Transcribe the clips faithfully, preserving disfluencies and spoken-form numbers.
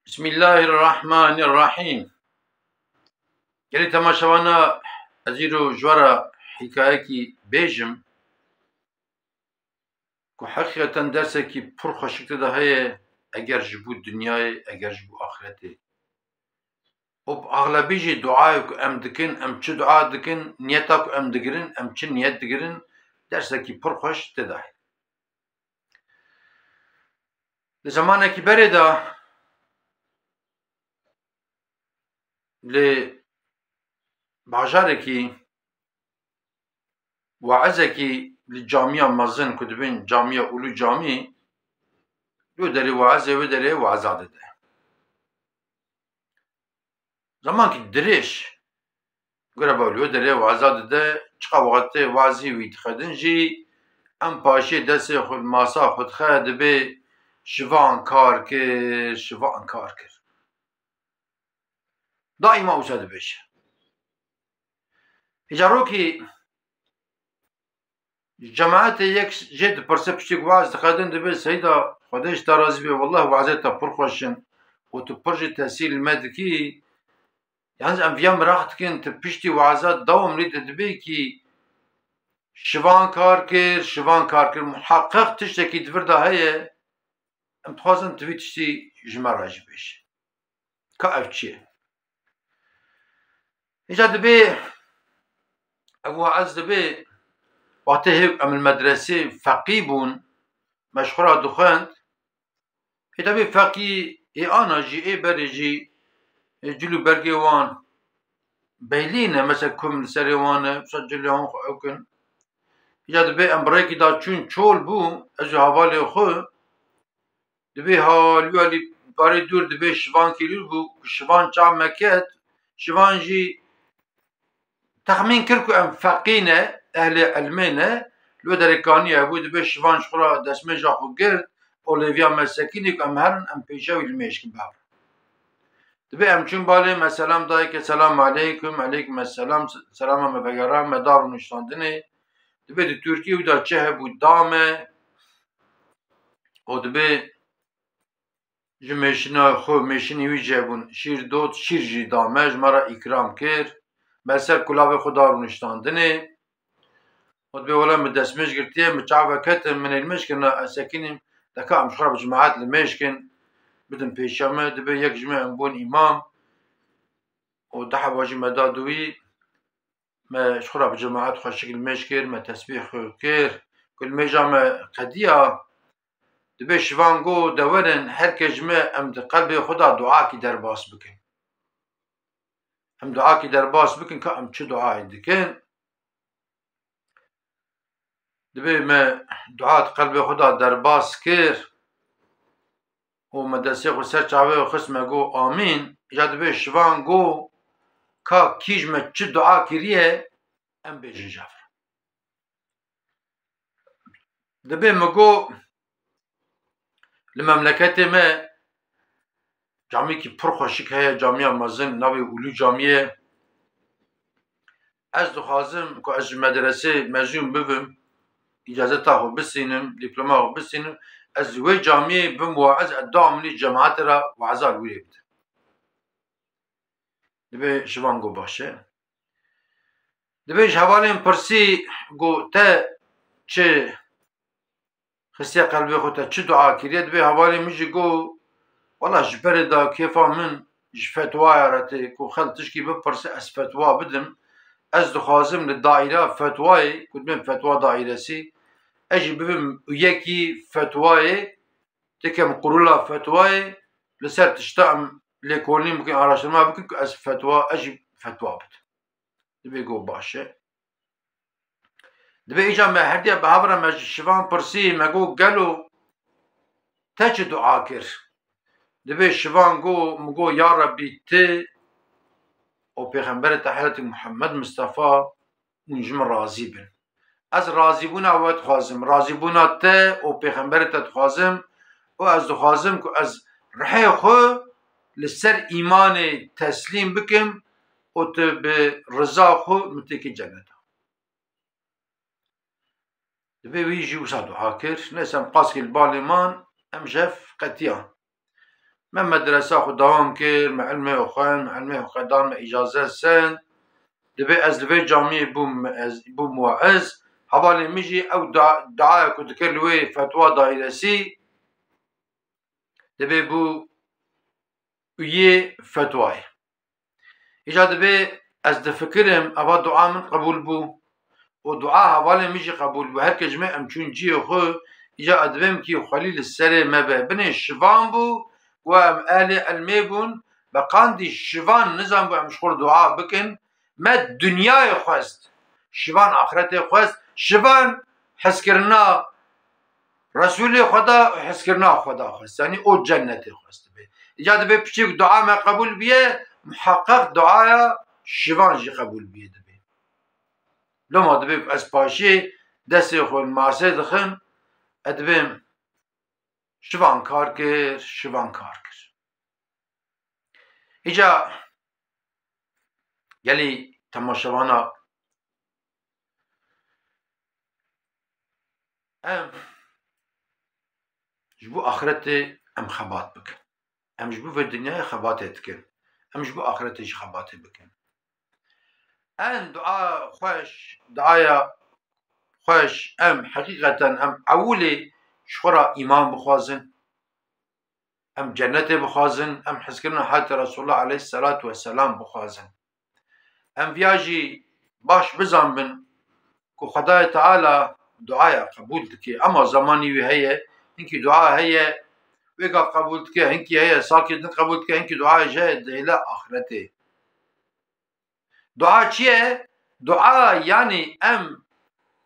Bismillahirrahmanirrahîm. Gelî temaşevana, ez îro ji we re hîkayekî bêjim ku heqîqeten dersekî pir xweşik tê de heye, eger ji bo dinyayê, eger ji bo axiretê. Û bi axlebî jî duayê ku em dikin, em çi dua dikin, niyeta ku em digirin, em çi niyet digirin, dersekî pir xweş tê de heye. Di zemanekî berê de li bajarekî waezekî li camiya mezin ku dibên camiya Ulu Camî, li wê derê waezê wê derê waeza dide. Zemankî dirêj gure ba li wê derê waeza dide, çiqa wextê wazî wî dixedin jî, em paşê destê xwe li masa xwe dixe, dibê şivan kar kir, şivan kar kir. Daîma wisa dibêje. Îcarokî ji cemaetê yek jê dipirse, piştî ku waz dixedin, dibê, Seyda, Xwedê ji te razî be, wellah wazê te pir xweş in û tu pir jî tesîr li me dikî. Yalnız em viya miraq dikin, tu piştî waza dewamlî de dibê kî şivan kar kir, şivan kar kir. Muheqeq tiştekî di vir de heye, em dixwazin tu vî tiştî ji me re jî bêjî. Ka ev çi ye? Îca dibê, ev waez dibê, wextê hêk em li medresê feqî bûn, me ji xwe re dixwend, ê tevî feqî ê ana jî, ê berê jî, ê cil û bergê wan bellî ne, mesela kum li serê wan e, wisa cilê wan xwe ew kin. Îca dibê em bi rêkî de çûn çol bû, ez û hevalê xwe, dibê ha li wî alî barê dûr dibê şivan kîlîr bû, ku şivan çav me ket, şivan jî texmîn kir ku em feqî ne, ehlê ilmê ne, li wê derê kanî hebû, dibê şivan ji xwe re destmêja xwe girt, olêviya me sekinî ku em herin, em pêşiya wî li mêj kin, bab. Dibê em çûn balê me selam dayike, selam aleykum, aleykum esselam, selama me vegera, me da rûniştandinê. Dibê di Tirkî wî de çi hebû da me, û dibê ji mêşina xwe, mêşinî wî jî hebûn, şîr dot, şîr jî da me, ji me re îkram kir. Me ser kulavê xwe da rûniştandinê. Û dibê wele min destmêj girtiye, min çav veketim, min ê li mêj kirina, ez sekinîm, deka em ji xwe re bi cemaet li mêj kin, bidin pêşiya me, dibê yek ji me em bûn îmam. Û di heba jî me da dûyî, me ji xwe re bi cemaet xweşik li mêj kir, me tesbîh xwe kir. Ku li mêja me qediya, dibê şivan got, de werin, her kes ji me em di qelbê xwe de duakî derbas bikin. Em duakî derbas bikin, ka em çi duayê dikin? Dibê me dua di qelbê xwe de derbas kir û me destê xwe ser çavê xwe xist, me got, Amîn. Îca dibê şivan got, ka kî ji me çi dua kiriye, em bêjin ji hev re. Dibê min got, li memleketê me camîkî pir xweşik heye, camiya mezin, navê Ulu Camî ye. Ez dixwazim ku ez ji medresê mezûn bibim, îcazeta xwe bisînim, dîploma xwe bisînim, ez li wê camiyê bim waiz, ez dawamlî cemaetê re waiza li wîrê bidim. Dibê şivan got, baş e. Dibê ji hevalên pirsî got, te çi xistiye qelbê xwe, te çi dua kiriye? Dibê hevalê min jî got, wela ji berê de kêfa min ji fetwaya re tê, ku xelk tişkî bipirse ez fetwa bidim. Ez dixwazim li daîreya fetwayê, ku dibên fetwa daîresî, ez jî bibim yekî fetwayê, têkem qurula fetwayê, li ser tişta em lêkolîn bikin, araştirma bikin, ku ez fetwa, ez jî fetwa bidim. Dibê got, baş e. Dibê îca me herdiya bi hev re, me ji şivan pirsî, me got, gelo te çi dua kir? Dibê şivan got, min got, ya Rebbî, tu û Pêxemberê te Hezretî Muhammed Mistefa hûn ji min razî bin. Ez razîbûna we dixwazim, razîbûna te û Pêxemberê te dixwazim û ez dixwazim ku ez rihê xwe li ser îmanê teslîm bikim û tu bi riza xwe min têkî ceneta. Dibê wî jî wisa dua kir. Neyse, em qas kir li balê man, em ji hev qetiyan. Me medresa xwe dewam kir, me ilmê xwe xwend, me ilmê xwe qedan, me îcaze send. Dibê ez li vê camiyê bûm, ez bûm waiz. Hevalê min jî ew dua-, duaya ku dikir li wê fetwa dairesî, dibê bû uyê fetwayê. Îca dibê ez difikirim, eva dua min qebûl bû û dua hevalê min jî qebûl bû. Her kes ji me em çûn cihê xwe, îca ez dibêm kî xwelî li serê me be. Binê şivan bû, ku em ehlê ilmê bûn, be qandî şivan nizanbû em ji xwe re dua bikin. Me dinyayê xwest, şivan axretê xwest, şivan hezkirina Resûlê Xweda û hezkirina Xweda xwest, yanî û cennetê xwest dibê. Îca dibê piçek dua me qebûl biye, muheqeq duaya şivan jî qebûl biye dibê. Loma dibê ku ez paşê destê xwe li masê dixim, ez dibêm şivan kar kir, şivan kar kir. Îca gelî temaşevana em ji bo axretê em xebat bikin. Em ji bo vê dinyayê xebatê dikin. Em ji bo axretê jî xebatê bikin. En dua xweş, duaya xweş, em heqîqeten em ewilê ji xwe re îman bixwazin. Em cennetê bixwazin, em hezkirina heta Resulullah aleyhisselatu vesselam bixwazin. Em viya jî baş bizanbin ku Xwedayê Teala duaya qebûl dike. Ema zemanî wî heye, hinkî dua heye, wê gav qebûl dike, hinkî heye, salkê din qebûl dike, hinkî dua jî heye dihêle axretê. Dua çi ye? Dua, yanî em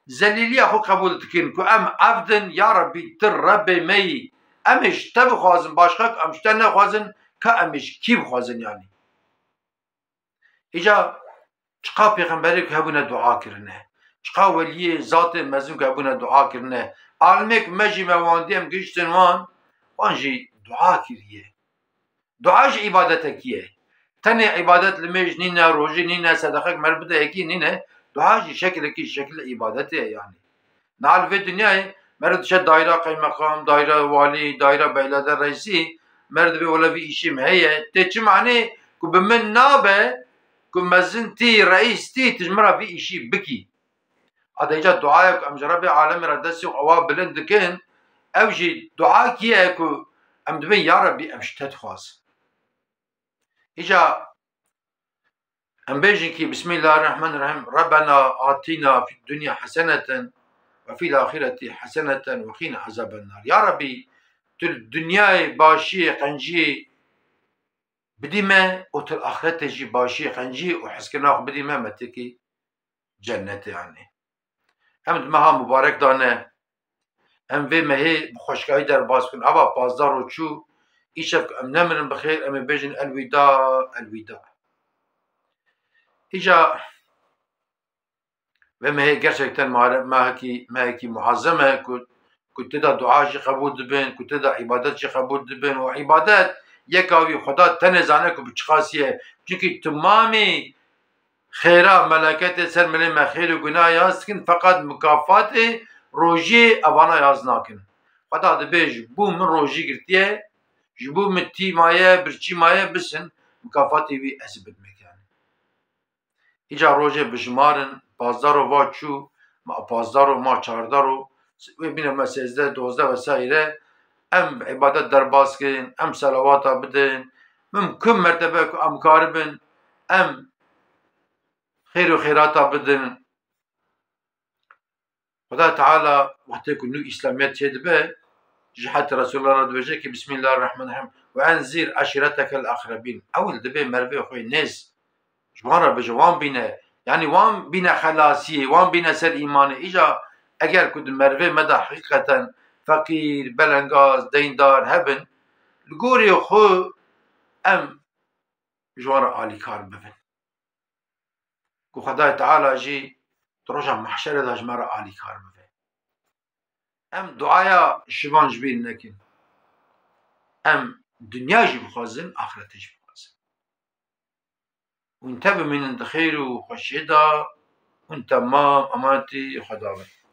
zelîliya xwe qebûl dikin ku em evd in, ya Rebbî, tu Rebbê me yî. Em ê ji te bixwazin, başqa em ji te nexwazin, ka em ê ji kî bixwazin yanî? Îca çiqa pêxemberê ku hebûne dua kirine, çiqa weliyê zatê mezin ku hebûne dua kirine, alimê ku me jî me wandî em gihiştin wan, wan jî dua kiriye. Dua jî îbadetekî ye. Tenê îbadet li mêj nîne, rojî nîne, sedeqek meriv bide yekî nîne. Dua jî şekilekî şekilê îbadetê ye yanî. Niha li vê dinyayê meriv diçe dayra qeymeqam, dayra walî, dayra beyleder reîsî, meriv dibê wele vî îşî min heye. Tê çi manê ku bi min nabe ku mezin tî, reîs tî, tu ji min re vî îşî bikî. Adêca duaya ku em ji Rebbê alemê re destê xwe ewa bilind dikin, ew jî duakî ye ku em dibên ya Rebbî em ji te dixwazin. Îca em bêjin kî Bismillahirrahmanirrahim, Rabbena atina fid dunya heseneten ve fil ahireti heseneten ve qina azaben nar. Ya Rebbî, tu li dinyayê başiyê, qenciyê bidî me û tu li axiretê jî başiyê, qenciyê û hezkirina xwe bidî me, me têkî cennetê anî. Em di meha mubarek de ne, em vê mehê bi xweşkayî derbas bikin. Ava pazdeh roj çû, îşev ku em nemirin bi xêr, em ê bêjin elwîda, elwîda. Îca vê mehê gerçekten mare-, mehekî, mehekî muazzem e ku, ku tê de dua jî qebûl dibin, ku tê de îbadet jî qebûl dibin û îbadet yeka wî Xweda tenê zane ku bi çiqasî ye. Çunkî timamî xêra, meleketê ser milê me xêr û gunah yaz dikin, feqet mikafatê rojiyê evana yaz nakin. Xweda dibê ji bo min rojî girtiye, ji bo min tî maye, birçî maye, bisin, mikafatê wî ez ê bidimê. Îca rojê bijimarin, pazdeh ro va çû, ma pazdeh ro, ma çardeh ro, wê bîne me sêzdeh, dozdeh vesaire, em îbadet derbas kirin, em selawata bidin, mimkun mertebe ku em karibin, em xêr û xêrata bidin. Xweda Teala wextê ku nû Îslamiyet çêdibe, ji heta Resulullah re dibêje ki Bismillahirrahmanirrahim ve enzir eşîretekel aqrebîn. Ewil dibê merivê xwe yê nêz ji wan re bêje, wan bîne, yanî wan bîne xelasiyê, wan bîne ser îmanê. Îca eger ku di merivê me de heqîqeten feqîr, belengaz, deyndar hebin, li gorî xwe em ji wan re alîkar bibin. Ku Xwedayê Teala jî di roja mehşerê de ji me re alîkar bibe. Em duaya şivan ji bîr nekin. Em dinya jî bixwazin, axirete jî bixwazin. Hûn te bimînin di xêr û xweşiyê de, hûn temam emanetî Xweda bin.